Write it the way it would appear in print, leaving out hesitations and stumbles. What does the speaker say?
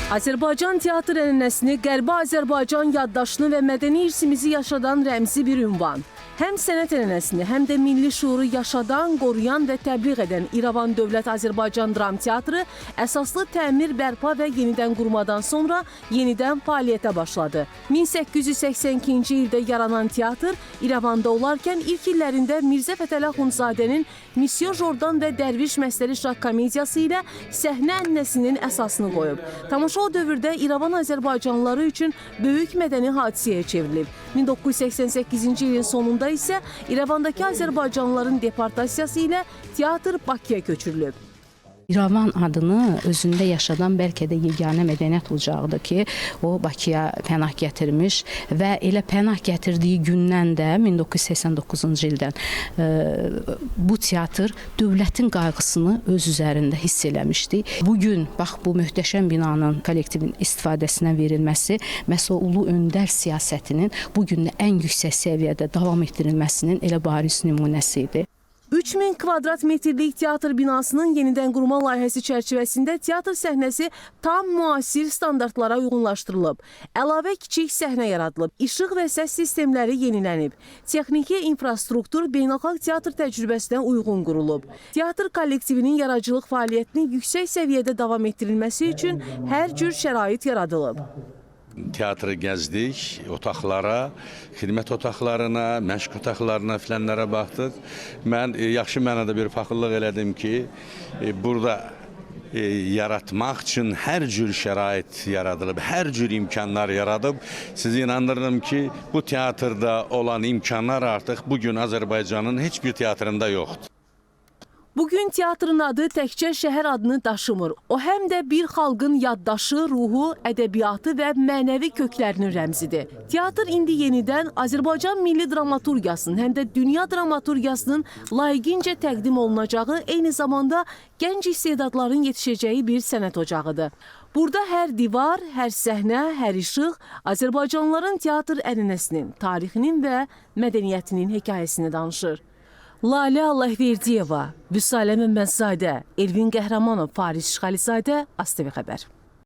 Azərbaycan teatr ənənəsini, Qərbi Azərbaycan yaddaşını və mədəni irsimizi yaşadan rəmzi bir ünvan. Həm sənət ənənəsini, həm də milli şuuru yaşadan, qoruyan və təbliğ edən İrəvan Dövlət Azərbaycan Dram Teatrı əsaslı təmir, bərpa və yenidən qurmadan sonra yenidən fəaliyyətə başladı. 1882-ci ildə yaranan teatr İrəvanda olarkən ilk illərində Mirzə Fətəli Axundzadənin Misyo Jordan və Dərviş Məstəli Şah komediyası ilə səhnə ənənəsinin əsasını qoyub. Tamaşa o dövrdə İrəvan azərbaycanlıları üçün böyük mədəni hadisəyə çevrilib. 1988-ci ilin sonunda isə İrəvandakı azərbaycanlıların deportasiyası ilə teatr Bakıya köçürülüb. İrəvan adını özündə yaşadan bəlkə də yeganə mədəniyyət ocağıdır ki, o Bakıya pənah gətirmiş və elə pənah gətirdiyi gündən də 1989-cu ildən bu teatr dövlətin qayğısını öz üzərində hiss eləmişdi. Bu gün bax bu möhtəşəm binanın kollektivin istifadəsinə verilməsi məhz o ulu öndər siyasətinin bu gün də ən yüksək səviyyədə davam etdirilməsinin elə bariz nümunəsi idi. 3000 kvadrat metrlik teatr binasının yenidən qurma layihəsi çərçivəsində teatr səhnəsi tam müasir standartlara uyğunlaşdırılıb. Əlavə kiçik səhnə yaradılıb, işıq və səs sistemləri yenilənib. Texniki infrastruktur beynəlxalq teatr təcrübəsinə uyğun qurulub. Teatr kollektivinin yaradıcılıq fəaliyyətinin yüksək səviyyədə davam etdirilməsi üçün hər cür şərait yaradılıb. Teatrı gəzdik, otaqlara, xidmət otaqlarına, məşq otaqlarına filanlara baxdıq. Mən yaxşı mənada bir paxıllıq elədim ki, burada yaratmaq üçün hər cür şərait yaradılıb, hər cür imkanlar yaradıb. Sizi inandırırım ki, bu teatrda olan imkanlar artıq bugün Azərbaycanın heç bir teatrında yoxdur. Bugün teatrın adı təkcə şəhər adını daşımır. O həm də bir xalqın yaddaşı, ruhu, ədəbiyyatı və mənəvi köklərinin rəmzidir. Teatr indi yenidən Azərbaycan milli dramaturgiyasının, həm də dünya dramaturgiyasının layiqincə təqdim olunacağı, eyni zamanda gənc istedadların yetişəcəyi bir sənət ocağıdır. Burada hər divar, hər səhnə, hər işıq Azərbaycanlıların teatr ənənəsinin, tarixinin və mədəniyyətinin hekayəsini danışır. Lalə Allahverdiyeva, Vüsalə Məmmədzadə, Elvin Qəhrəmanov, Faris Şixəlizadə, ASTV xəbər.